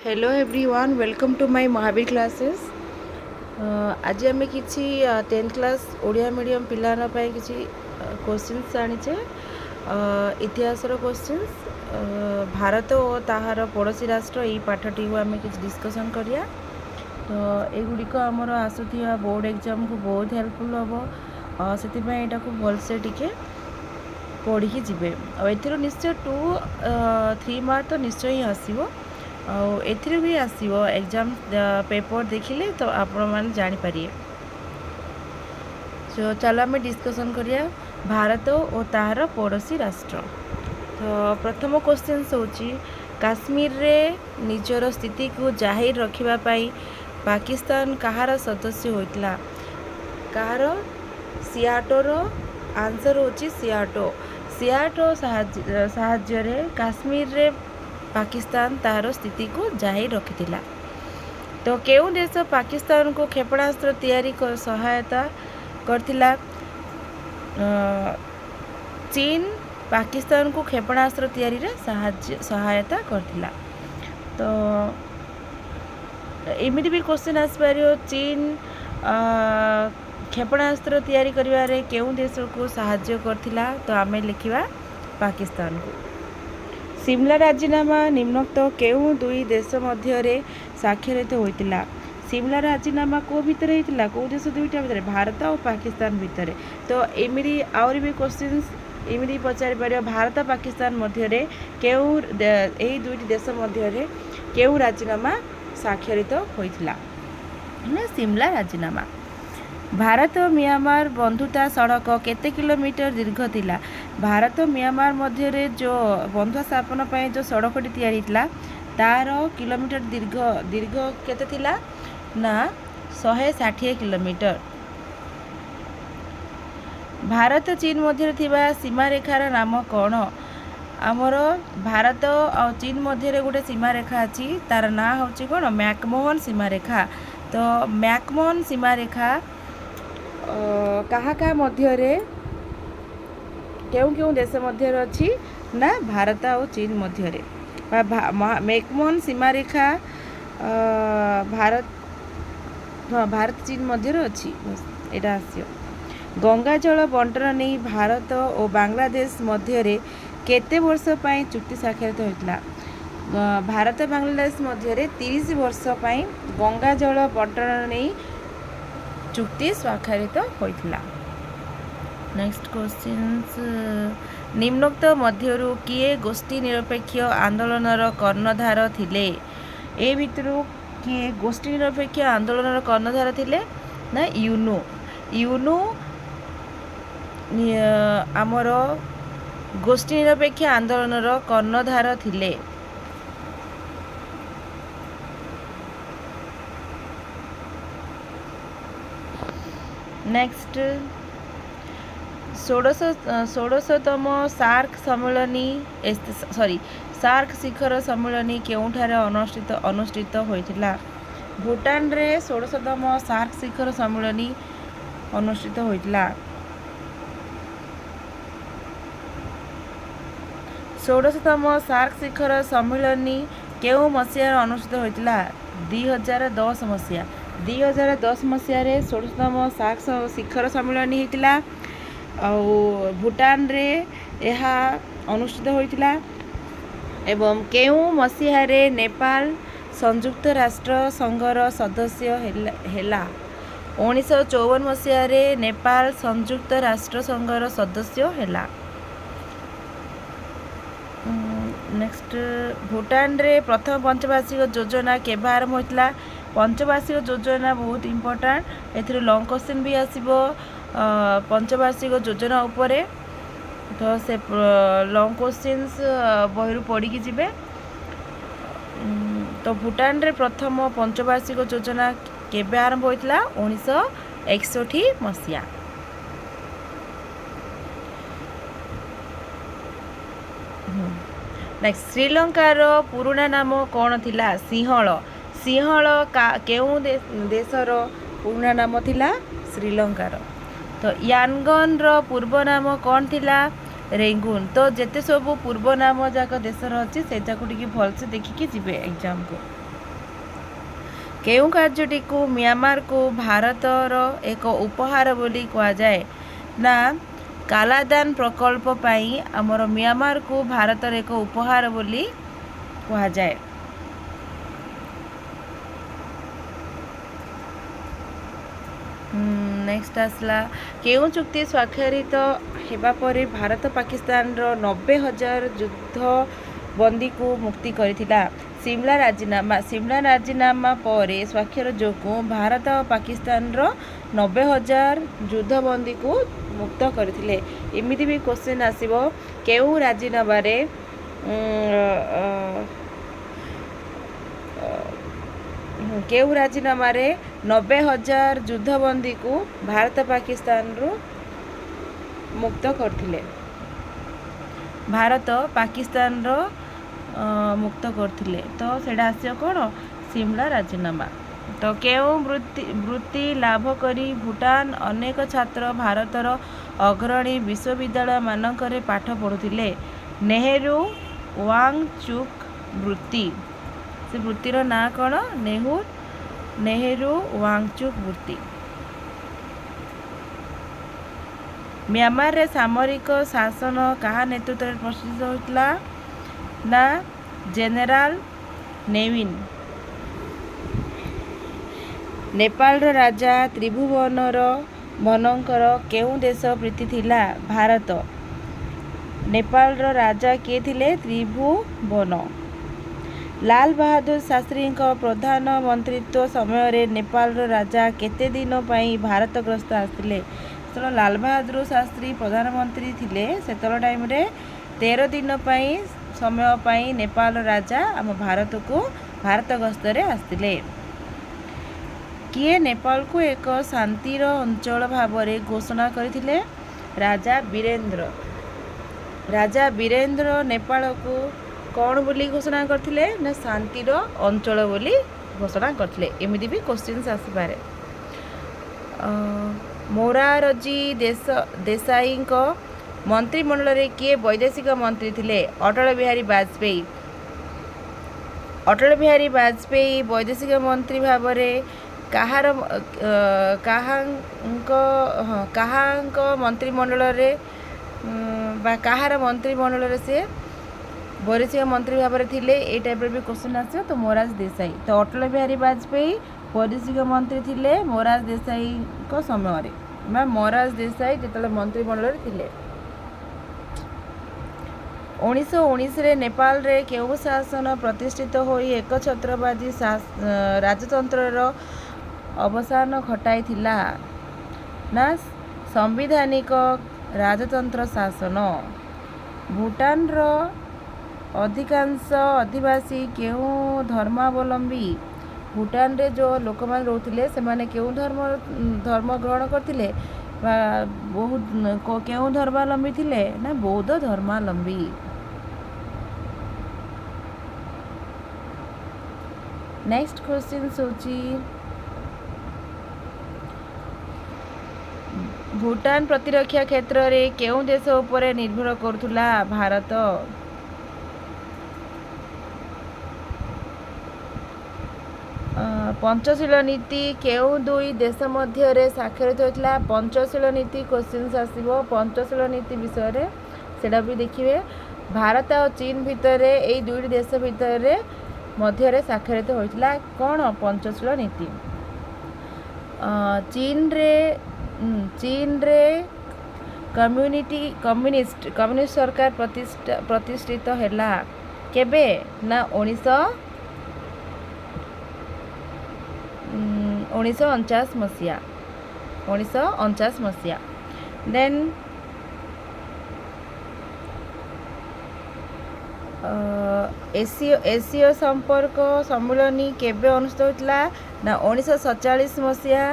Hello everyone, welcome to my Mahavir classes. ଆଜି ଆମେ କିଛି ଟେନ୍ଥ କ୍ଲାସ୍ ଓଡ଼ିଆ ମିଡ଼ିୟମ୍ ପିଲାମାନଙ୍କ ପାଇଁ କିଛି କୋଶ୍ଚିନ୍ସ ଆଣିଛେ, ଇତିହାସର କୋଶ୍ଚିନ୍ସ। ଭାରତ ଓ ତାହାର ପଡ଼ୋଶୀ ରାଷ୍ଟ୍ର, ଏଇ ପାଠଟିକୁ ଆମେ କିଛି ଡିସ୍କସନ୍ କରିବା। ତ ଏଗୁଡ଼ିକ ଆମର ଆସୁଥିବା ବୋର୍ଡ଼ ଏକ୍ଜାମ୍କୁ ବହୁତ ହେଲ୍ପଫୁଲ୍ ହେବ, ସେଥିପାଇଁ ଏଇଟାକୁ ଭଲସେ ଟିକେ ପଢ଼ିକି ଯିବେ। ଆଉ ଏଥିରୁ ନିଶ୍ଚୟ 2 3 ମାର୍କ ତ ନିଶ୍ଚୟ ହିଁ ଆସିବ, ଆଉ ଏଥିରୁ ବି ଆସିବ। ଏକ୍ଜାମ୍ ପେପର୍ ଦେଖିଲେ ତ ଆପଣମାନେ ଜାଣିପାରିବେ। ସୋ ଚାଲ ଆମେ ଡିସ୍କସନ୍ କରିବା ଭାରତ ଓ ତାହାର ପଡ଼ୋଶୀ ରାଷ୍ଟ୍ର। ତ ପ୍ରଥମ କ୍ୱେଶ୍ଚିନ୍ସ ହେଉଛି, କାଶ୍ମୀରରେ ନିଜର ସ୍ଥିତିକୁ ଜାହିର ରଖିବା ପାଇଁ ପାକିସ୍ତାନ କାହାର ସଦସ୍ୟ ହୋଇଥିଲା? କାହାର? ସିଆଟୋର। ଆନ୍ସର୍ ହେଉଛି ସିଆଟୋ। ସିଆଟୋ ସାହାଯ୍ୟରେ କାଶ୍ମୀରରେ ପାକିସ୍ତାନ ତାହାର ସ୍ଥିତିକୁ ଜାହିର ରଖିଥିଲା। ତ କେଉଁ ଦେଶ ପାକିସ୍ତାନକୁ କ୍ଷେପଣାସ୍ତ୍ର ତିଆରି ସହାୟତା କରିଥିଲା? ଚୀନ ପାକିସ୍ତାନକୁ କ୍ଷେପଣାସ୍ତ୍ର ତିଆରିରେ ସାହାଯ୍ୟ ସହାୟତା କରିଥିଲା। ତ ଏମିତି ବି କ୍ୱେଶ୍ଚିନ୍ ଆସିପାରିବ, ଚୀନ କ୍ଷେପଣାସ୍ତ୍ର ତିଆରି କରିବାରେ କେଉଁ ଦେଶକୁ ସାହାଯ୍ୟ କରିଥିଲା? ତ ଆମେ ଲେଖିବା ପାକିସ୍ତାନକୁ। ସିମଲା ରାଜିନାମା ନିମ୍ନୋକ୍ତ କେଉଁ ଦୁଇ ଦେଶ ମଧ୍ୟରେ ସ୍ୱାକ୍ଷରିତ ହୋଇଥିଲା? ସିମଲା ରାଜିନାମା କେଉଁ ଭିତରେ ହେଇଥିଲା? କେଉଁ ଦେଶ ଦୁଇଟା ଭିତରେ? ଭାରତ ଆଉ ପାକିସ୍ତାନ ଭିତରେ। ତ ଏମିତି ଆହୁରି ବି କ୍ୱେଶ୍ଚିନ୍ସ ଏମିତି ପଚାରିପାରିବ, ଭାରତ ପାକିସ୍ତାନ ମଧ୍ୟରେ କେଉଁ, ଏଇ ଦୁଇଟି ଦେଶ ମଧ୍ୟରେ କେଉଁ ରାଜିନାମା ସ୍ୱାକ୍ଷରିତ ହୋଇଥିଲା? ନା, ସିମଲା ରାଜିନାମା। ଭାରତ ମିଆଁମାର ବନ୍ଧୁତା ସଡ଼କ କେତେ କିଲୋମିଟର ଦୀର୍ଘ ଥିଲା? ଭାରତ ମିଆଁମାର ମଧ୍ୟରେ ଯେଉଁ ବନ୍ଧୁତା ସ୍ଥାପନ ପାଇଁ ଯେଉଁ ସଡ଼କଟି ତିଆରି ହେଇଥିଲା, ତାର କିଲୋମିଟର ଦୀର୍ଘ କେତେ ଥିଲା? ନା, 160 କିଲୋମିଟର। ଭାରତ ଚୀନ ମଧ୍ୟରେ ଥିବା ସୀମାରେଖାର ନାମ କ'ଣ? ଆମର ଭାରତ ଆଉ ଚୀନ ମଧ୍ୟରେ ଗୋଟେ ସୀମାରେଖା ଅଛି, ତାର ନାଁ ହେଉଛି କ'ଣ? ମ୍ୟାକମୋହନ ସୀମାରେଖା। ତ ମ୍ୟାକମୋହନ ସୀମାରେଖା କାହା କାହା ମଧ୍ୟରେ, କେଉଁ କେଉଁ ଦେଶ ମଧ୍ୟରେ ଅଛି? ନା, ଭାରତ ଆଉ ଚୀନ ମଧ୍ୟରେ। ବା ମ୍ୟାକମୋହନ ସୀମାରେଖା ଭାରତ, ହଁ, ଭାରତ ଚୀନ ମଧ୍ୟରେ ଅଛି, ଏଇଟା ଆସିବ। ଗଙ୍ଗା ଜଳ ବଣ୍ଟନ ନେଇ ଭାରତ ଓ ବାଂଲାଦେଶ ମଧ୍ୟରେ କେତେ ବର୍ଷ ପାଇଁ ଚୁକ୍ତି ସ୍ୱାକ୍ଷରିତ ହୋଇଥିଲା? ଭାରତ ବାଂଲାଦେଶ ମଧ୍ୟରେ 30 ବର୍ଷ ପାଇଁ ଗଙ୍ଗା ଜଳ ବଣ୍ଟନ ନେଇ ଚୁକ୍ତି ସ୍ୱାକ୍ଷରିତ ହୋଇଥିଲା। ନେକ୍ସଟ କ୍ୱେଶ୍ଚିନ୍ସ, ନିମ୍ନୋକ୍ତ ମଧ୍ୟରୁ କିଏ ଗୋଷ୍ଠୀ ନିରପେକ୍ଷ ଆନ୍ଦୋଳନର କର୍ଣ୍ଣଧାର ଥିଲେ? ଏ ଭିତରୁ କିଏ ଗୋଷ୍ଠୀ ନିରପେକ୍ଷ ଆନ୍ଦୋଳନର କର୍ଣ୍ଣଧାର ଥିଲେ? ନା, ୟୁନୁ। ୟୁନୁ ଆମର ଗୋଷ୍ଠୀ ନିରପେକ୍ଷ ଆନ୍ଦୋଳନର କର୍ଣ୍ଣଧାର ଥିଲେ। ନେକ୍ସଟ, ଷୋଡ଼ଶତମ ସାର୍କ ସମ୍ମିଳନୀ, ସରି, ସାର୍କ ଶିଖର ସମ୍ମିଳନୀ କେଉଁଠାରେ ଅନୁଷ୍ଠିତ ହୋଇଥିଲା? ଭୁଟାନରେ ଷୋଡ଼ଶତମ ସାର୍କ ଶିଖର ସମ୍ମିଳନୀ ଅନୁଷ୍ଠିତ ହୋଇଥିଲା। ଷୋଡ଼ଶତମ ସାର୍କ ଶିଖର ସମ୍ମିଳନୀ କେଉଁ ମସିହାରେ ଅନୁଷ୍ଠିତ ହୋଇଥିଲା? 2010 ମସିହା। 2010 ମସିହାରେ ଷୋଡ଼ଶତମ ସାର୍କ ଶିଖର ସମ୍ମିଳନୀ ହେଇଥିଲା ଆଉ ଭୁଟାନରେ ଏହା ଅନୁଷ୍ଠିତ ହୋଇଥିଲା। ଏବଂ କେଉଁ ମସିହାରେ ନେପାଳ ସଂଯୁକ୍ତ ରାଷ୍ଟ୍ର ସଂଘର ସଦସ୍ୟ ହେଲା? 1954 ମସିହାରେ ନେପାଳ ସଂଯୁକ୍ତ ରାଷ୍ଟ୍ର ସଂଘର ସଦସ୍ୟ ହେଲା। ନେକ୍ସଟ, ଭୁଟାନରେ ପ୍ରଥମ ପଞ୍ଚବାର୍ଷିକ ଯୋଜନା କେବେ ଆରମ୍ଭ ହୋଇଥିଲା? ପଞ୍ଚବାର୍ଷିକ ଯୋଜନା ବହୁତ ଇମ୍ପୋର୍ଟାଣ୍ଟ, ଏଥିରୁ ଲଙ୍ଗ କ୍ୱେଶ୍ଚିନ୍ ବି ଆସିବ ପଞ୍ଚବାର୍ଷିକ ଯୋଜନା ଉପରେ। ତ ସେ ଲଙ୍ଗ କ୍ୱେଶ୍ଚିନ୍ସ ବହିରୁ ପଢ଼ିକି ଯିବେ। ତ ଭୁଟାନରେ ପ୍ରଥମ ପଞ୍ଚବାର୍ଷିକ ଯୋଜନା କେବେ ଆରମ୍ଭ ହୋଇଥିଲା? 1961 ମସିହା। ନେକ୍ସଟ, ଶ୍ରୀଲଙ୍କାର ପୁରୁଣା ନାମ କ'ଣ ଥିଲା? ସିଂହଳ। ସିଂହଳ କେଉଁ ଦେଶର ପୁରୁଣା ନାମ ଥିଲା? ଶ୍ରୀଲଙ୍କାର। ତ ୟାନଗନର ପୂର୍ବ ନାମ କ'ଣ ଥିଲା? ରେଙ୍ଗୁନ। ତ ଯେତେ ସବୁ ପୂର୍ବ ନାମ ଯାକ ଦେଶର ଅଛି, ସେଇଟାକୁ ଟିକେ ଭଲସେ ଦେଖିକି ଯିବେ ଏକ୍ଜାମକୁ। କେଉଁ କାର୍ଯ୍ୟଟିକୁ ମିଆଁମାରକୁ ଭାରତର ଏକ ଉପହାର ବୋଲି କୁହାଯାଏ? ନା, କାଲାଦାନ ପ୍ରକଳ୍ପ ପାଇଁ ଆମର ମିଆଁମାରକୁ ଭାରତର ଏକ ଉପହାର ବୋଲି କୁହାଯାଏ। ନେକ୍ସଟ ଆସିଲା, କେଉଁ ଚୁକ୍ତି ସ୍ୱାକ୍ଷରିତ ହେବା ପରେ ଭାରତ ପାକିସ୍ତାନର 90,000 ଯୁଦ୍ଧ ବନ୍ଦୀକୁ ମୁକ୍ତି କରିଥିଲା? ସିମଲା ରାଜିନାମା। ସିମଲା ରାଜିନାମା ପରେ ସ୍ୱାକ୍ଷର ଯୋଗୁଁ ଭାରତ ଆଉ ପାକିସ୍ତାନର 90,000 ଯୁଦ୍ଧବନ୍ଦୀକୁ ମୁକ୍ତ କରିଥିଲେ। ଏମିତି ବି କ୍ୱେଶ୍ଚିନ୍ ଆସିବ, କେଉଁ ରାଜିନାମାରେ, କେଉଁ ରାଜିନାମାରେ 90,000 ଯୁଦ୍ଧବନ୍ଦୀକୁ ଭାରତ ପାକିସ୍ତାନରୁ ମୁକ୍ତ କରିଥିଲେ, ଭାରତ ପାକିସ୍ତାନର ମୁକ୍ତ କରିଥିଲେ? ତ ସେଇଟା ଆସିବ କ'ଣ? ସିମଲା ରାଜିନାମା। ତ କେଉଁ ବୃତ୍ତି ଲାଭ କରି ଭୁଟାନ ଅନେକ ଛାତ୍ର ଭାରତର ଅଗ୍ରଣୀ ବିଶ୍ୱବିଦ୍ୟାଳୟମାନଙ୍କରେ ପାଠ ପଢ଼ୁଥିଲେ? ନେହେରୁ ୱାଙ୍ଗଚୁକ୍ ବୃତ୍ତି। ସେ ବୃତ୍ତିର ନାଁ କ'ଣ? ନେହେରୁ ୱାଙ୍ଗଚୁକ୍ ବୃତ୍ତି। ମିଆଁମାରରେ ସାମରିକ ଶାସନ କାହା ନେତୃତ୍ୱରେ ପ୍ରତିଷ୍ଠିତ ହୋଇଥିଲା? ନା, ଜେନେରାଲ ନେୱିନ୍। ନେପାଳର ରାଜା ତ୍ରିଭୁବନର ବନଙ୍କର କେଉଁ ଦେଶ ପ୍ରୀତି ଥିଲା? ଭାରତ। ନେପାଳର ରାଜା କିଏ ଥିଲେ? ତ୍ରିଭୁବନ। ଲାଲ ବାହାଦୁର ଶାସ୍ତ୍ରୀଙ୍କ ପ୍ରଧାନମନ୍ତ୍ରୀତ୍ୱ ସମୟରେ ନେପାଳର ରାଜା କେତେ ଦିନ ପାଇଁ ଭାରତ ଗସ୍ତ ଆସିଥିଲେ? ଯେତେବେଳେ ଲାଲ ବାହାଦୁର ଶାସ୍ତ୍ରୀ ପ୍ରଧାନମନ୍ତ୍ରୀ ଥିଲେ, ସେତେବେଳେ ଟାଇମ୍ରେ 13 ଦିନ ପାଇଁ ସମୟ ପାଇଁ ନେପାଳର ରାଜା ଆମ ଭାରତକୁ ଭାରତ ଗସ୍ତରେ ଆସିଥିଲେ। କିଏ ନେପାଳକୁ ଏକ ଶାନ୍ତିର ଅଞ୍ଚଳ ଭାବରେ ଘୋଷଣା କରିଥିଲେ? ରାଜା ବୀରେନ୍ଦ୍ର। ରାଜା ବୀରେନ୍ଦ୍ର ନେପାଳକୁ କ'ଣ ବୋଲି ଘୋଷଣା କରିଥିଲେ? ନା, ଶାନ୍ତିର ଅଞ୍ଚଳ ବୋଲି ଘୋଷଣା କରିଥିଲେ। ଏମିତି ବି କ୍ୱେଶ୍ଚିନ୍ସ ଆସିପାରେ। ମୋରାରଜୀ ଦେଶାଇଙ୍କ ମନ୍ତ୍ରିମଣ୍ଡଳରେ କିଏ ବୈଦେଶିକ ମନ୍ତ୍ରୀ ଥିଲେ? ଅଟଳ ବିହାରୀ ବାଜପେୟୀ। ଅଟଳ ବିହାରୀ ବାଜପେୟୀ ବୈଦେଶିକ ମନ୍ତ୍ରୀ ଭାବରେ କାହାର କାହାଙ୍କ, ହଁ, କାହାଙ୍କ ମନ୍ତ୍ରିମଣ୍ଡଳରେ ବା କାହାର ମନ୍ତ୍ରିମଣ୍ଡଳରେ ସେ ବୈଦେଶିକ ମନ୍ତ୍ରୀ ଭାବରେ ଥିଲେ? ଏଇ ଟାଇପ୍ର ବି କ୍ୱେଶ୍ଚିନ୍ ଆସିବ। ତ ମୋରାରଜୀ ଦେଶାଇ। ତ ଅଟଳ ବିହାରୀ ବାଜପେୟୀ ବୈଦେଶିକ ମନ୍ତ୍ରୀ ଥିଲେ ମୋରାରଜୀ ଦେଶାଇଙ୍କ ସମୟରେ, ବା ମୋରାରଜୀ ଦେଶାଇ ଯେତେବେଳେ ମନ୍ତ୍ରିମଣ୍ଡଳରେ ଥିଲେ। 1919ରେ ନେପାଳରେ କେଉଁ ଶାସନ ପ୍ରତିଷ୍ଠିତ ହୋଇ ଏକଛତ୍ରବାଦୀ ରାଜତନ୍ତ୍ରର ଅବସାନ ଘଟାଇଥିଲା? ନା, ସାମ୍ବିଧାନିକ ରାଜତନ୍ତ୍ର ଶାସନ। ଭୁଟାନର ଅଧିକାଂଶ ଅଧିବାସୀ କେଉଁ ଧର୍ମାବଲମ୍ବୀ? ଭୁଟାନରେ ଯେଉଁ ଲୋକମାନେ ରହୁଥିଲେ, ସେମାନେ କେଉଁ ଧର୍ମ ଗ୍ରହଣ କରିଥିଲେ ବା ବହୁତ କେଉଁ ଧର୍ମାବଲମ୍ବୀ ଥିଲେ? ନା, ବୌଦ୍ଧ ଧର୍ମାବଲମ୍ବୀ। ନେକ୍ସଟ କ୍ୱେଶ୍ଚିନ୍ସ ହେଉଛି, ଭୁଟାନ ପ୍ରତିରକ୍ଷା କ୍ଷେତ୍ରରେ କେଉଁ ଦେଶ ଉପରେ ନିର୍ଭର କରୁଥିଲା? ଭାରତ। ପଞ୍ଚଶୀଳ ନୀତି କେଉଁ ଦୁଇ ଦେଶ ମଧ୍ୟରେ ସ୍ୱାକ୍ଷରିତ ହୋଇଥିଲା? ପଞ୍ଚଶୀଳ ନୀତି କ୍ୱେଶ୍ଚିନ୍ସ ଆସିବ, ପଞ୍ଚଶୀଳ ନୀତି ବିଷୟରେ ସେଇଟା ବି ଦେଖିବେ। ଭାରତ ଆଉ ଚୀନ ଭିତରେ, ଏଇ ଦୁଇଟି ଦେଶ ଭିତରେ ମଧ୍ୟରେ ସ୍ୱାକ୍ଷରିତ ହୋଇଥିଲା କ'ଣ? ପଞ୍ଚଶୀଳ ନୀତି। ଚୀନରେ କମ୍ୟୁନିଷ୍ଟ ସରକାର ପ୍ରତିଷ୍ଠିତ ହେଲା କେବେ? ନା, 1949 ମସିହା, 1949 ମସିହା। ଦେନ୍ ଏସୀୟ ସମ୍ପର୍କ ସମ୍ମିଳନୀ କେବେ ଅନୁଷ୍ଠିତ ହୋଇଥିଲା? ନା, 1947 ମସିହା,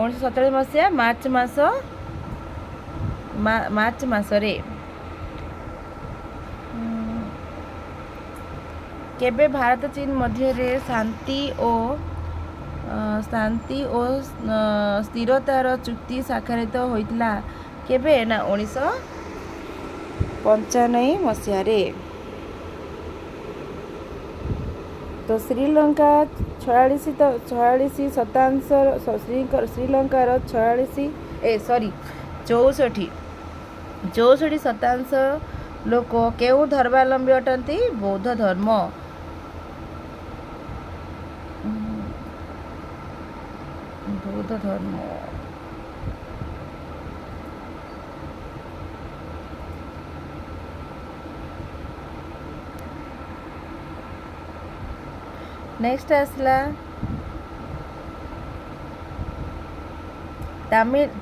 1947 ମସିହା ମାର୍ଚ୍ଚ ମାସ, ମାର୍ଚ୍ଚ ମାସରେ। କେବେ ଭାରତ ଚୀନ ମଧ୍ୟରେ ଶାନ୍ତି ଓ ସ୍ଥିରତାର ଚୁକ୍ତି ସ୍ୱାକ୍ଷରିତ ହୋଇଥିଲା? କେବେ? ନା, 1995 ମସିହାରେ। ତ ଶ୍ରୀଲଙ୍କା 46, ତ 46 ଶତାଂଶ, ଶ୍ରୀଲଙ୍କାର 46, ଏ ସରି, 64% ଲୋକ କେଉଁ ଧର୍ମାବଲମ୍ବୀ ଅଟନ୍ତି? ବୌଦ୍ଧ ଧର୍ମ। ବୌଦ୍ଧ ଧର୍ମ। ନେକ୍ସଟ ଆସିଲା,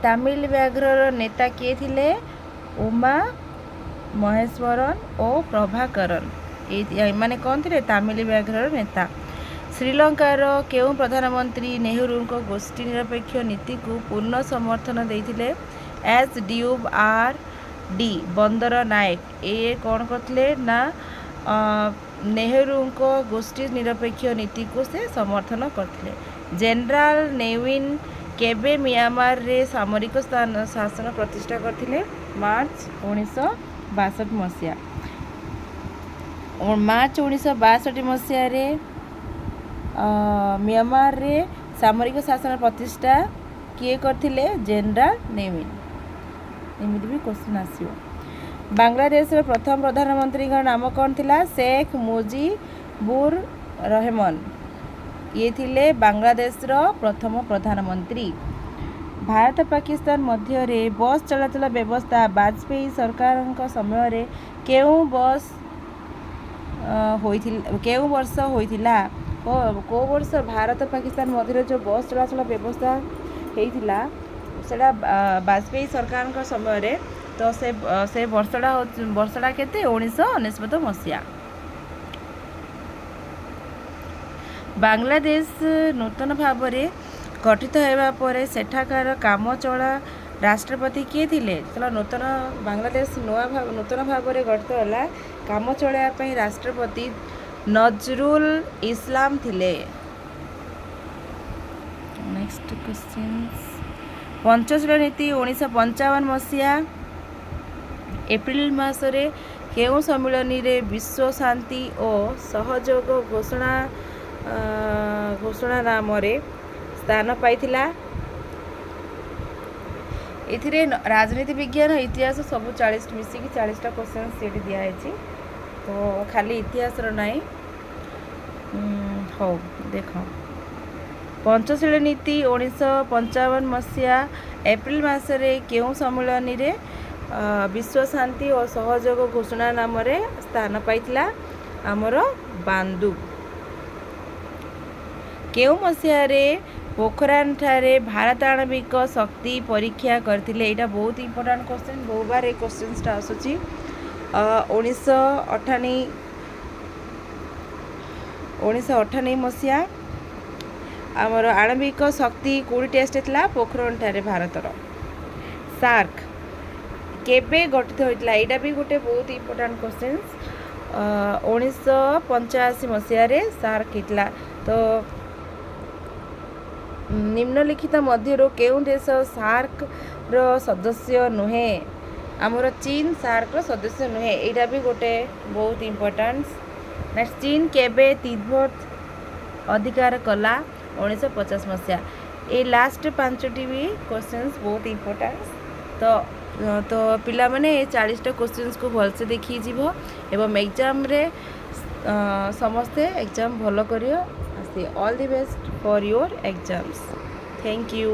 ତାମିଲ ବ୍ୟାଘ୍ରର ନେତା କିଏ ଥିଲେ? ଉମା ମହେଶ୍ୱରନ ଓ ପ୍ରଭାକରନ। ଏମାନେ କ'ଣ ଥିଲେ? ତାମିଲ ବ୍ୟାଘ୍ରର ନେତା। ଶ୍ରୀଲଙ୍କାର କେଉଁ ପ୍ରଧାନମନ୍ତ୍ରୀ ନେହେରୁଙ୍କ ଗୋଷ୍ଠୀ ନିରପେକ୍ଷ ନୀତିକୁ ପୂର୍ଣ୍ଣ ସମର୍ଥନ ଦେଇଥିଲେ? H W R D Bandaranaike. ଏ କ'ଣ କରିଥିଲେ ନା, ନେହେରୁଙ୍କ ଗୋଷ୍ଠୀ ନିରପେକ୍ଷ ନୀତିକୁ ସେ ସମର୍ଥନ କରିଥିଲେ। ଜେନେରାଲ ନେୱିନ୍ କେବେ ମିଆଁମାରରେ ସାମରିକ ସ୍ଥାନ ଶାସନ ପ୍ରତିଷ୍ଠା କରିଥିଲେ? ମାର୍ଚ୍ଚ 1962 ମସିହା। ମାର୍ଚ୍ଚ 1962 ମସିହାରେ ମିଆଁମାରରେ ସାମରିକ ଶାସନ ପ୍ରତିଷ୍ଠା କିଏ କରିଥିଲେ? ଜେନେରାଲ ନେୱିନ୍। ଏମିତି ବି କ୍ୱେଶ୍ଚିନ୍ ଆସିବ। ବାଂଲାଦେଶର ପ୍ରଥମ ପ୍ରଧାନମନ୍ତ୍ରୀଙ୍କ ନାମ କ'ଣ ଥିଲା? ଶେଖ ମୁଜିବୁର ରହମାନ। ଇଏ ଥିଲେ ବାଂଲାଦେଶର ପ୍ରଥମ ପ୍ରଧାନମନ୍ତ୍ରୀ। ଭାରତ ପାକିସ୍ତାନ ମଧ୍ୟରେ ବସ୍ ଚଳାଚଳ ବ୍ୟବସ୍ଥା ବାଜପେୟୀ ସରକାରଙ୍କ ସମୟରେ କେଉଁ ବସ୍ ହୋଇଥିଲା, କେଉଁ ବର୍ଷ ହୋଇଥିଲା? କେଉଁ ବର୍ଷ ଭାରତ ପାକିସ୍ତାନ ମଧ୍ୟରେ ଯେଉଁ ବସ୍ ଚଳାଚଳ ବ୍ୟବସ୍ଥା ହେଇଥିଲା, ସେଇଟା ବାଜପେୟୀ ସରକାରଙ୍କ ସମୟରେ। ତ ସେ ବର୍ଷଟା ହେଉଛି, ବର୍ଷଟା କେତେ? 1999 ମସିହା। ବାଂଲାଦେଶ ନୂତନ ଭାବରେ ଗଠିତ ହେବା ପରେ ସେଠାକାର କାମଚଳା ରାଷ୍ଟ୍ରପତି କିଏ ଥିଲେ? ଯେତେବେଳେ ନୂତନ ବାଂଲାଦେଶ ନୂଆ ନୂତନ ଭାବରେ ଗଠିତ ହେଲା, କାମ ଚଳାଇବା ପାଇଁ ରାଷ୍ଟ୍ରପତି ନଜରୁଲ ଇସଲାମ ଥିଲେ। ନେକ୍ସଟ କ୍ୱେଶ୍ଚିନ୍ସ, ପଞ୍ଚଶୀଳ ନୀତି 1955 ମସିହା ଏପ୍ରିଲ ମାସରେ କେଉଁ ସମ୍ମିଳନୀରେ ବିଶ୍ୱ ଶାନ୍ତି ଓ ସହଯୋଗ ଘୋଷଣା ନାମରେ ସ୍ଥାନ ପାଇଥିଲା? ଏଥିରେ ରାଜନୀତି ବିଜ୍ଞାନ, ଇତିହାସ ସବୁ 40 ମିଶିକି 40ଟା କ୍ୱେଶ୍ଚନ୍ ସେଇଠି ଦିଆହେଇଛି। ତ ଖାଲି ଇତିହାସର ନାହିଁ। ହଉ ଦେଖ, ପଞ୍ଚଶୀଳ ନୀତି 1955 ମସିହା ଏପ୍ରିଲ ମାସରେ କେଉଁ ସମ୍ମିଳନୀରେ ବିଶ୍ୱ ଶାନ୍ତି ଓ ସହଯୋଗ ଘୋଷଣା ନାମରେ ସ୍ଥାନ ପାଇଥିଲା? ଆମର ବାନ୍ଦୁଙ୍ଗ। କେଉଁ ମସିହାରେ ପୋଖରାନଠାରେ ଭାରତ ଆଣବିକ ଶକ୍ତି ପରୀକ୍ଷା କରିଥିଲେ? ଏଇଟା ବହୁତ ଇମ୍ପୋର୍ଟାଣ୍ଟ କ୍ୱେଶ୍ଚନ୍, ବହୁବାର ଏ କ୍ୱେଶ୍ଚନ୍ସଟା ଆସୁଛି। 1998 ମସିହା ଆମର ଆଣବିକ ଶକ୍ତି କେଉଁଠି ଟେଷ୍ଟ ହେଇଥିଲା? ପୋଖରଣଠାରେ ଭାରତର। ସାର୍କ କେବେ ଗଠିତ ହୋଇଥିଲା? ଏଇଟା ବି ଗୋଟେ ବହୁତ ଇମ୍ପୋର୍ଟାଣ୍ଟ କ୍ୱେଶ୍ଚନ୍ସ। 1985 ମସିହାରେ ସାର୍କ ହେଇଥିଲା। ତ ନିମ୍ନଲିଖିତ ମଧ୍ୟରୁ କେଉଁ ଦେଶ ସାର୍କର ସଦସ୍ୟ ନୁହେଁ? ଆମର ଚୀନ ସାର୍କର ସଦସ୍ୟ ନୁହେଁ। ଏଇଟା ବି ଗୋଟେ ବହୁତ ଇମ୍ପୋର୍ଟାଣ୍ଟ। ନେକ୍ସଟ, ଚୀନ କେବେ ତିବ୍ବତ ଅଧିକାର କଲା? 1950 ମସିହା। ଏଇ ଲାଷ୍ଟ ପାଞ୍ଚଟି ବି କ୍ୱେଶ୍ଚନ୍ସ ବହୁତ ଇମ୍ପୋର୍ଟାଣ୍ଟ। ତ ପିଲାମାନେ, ଏ 40ଟା କ୍ୱେଶ୍ଚନ୍ସକୁ ଭଲସେ ଦେଖିକି ଯିବ ଏବଂ ଏକ୍ଜାମ୍ରେ ସମସ୍ତେ ଏକ୍ଜାମ୍ ଭଲ କରିବ ଆସି। All the best for your exams. Thank you.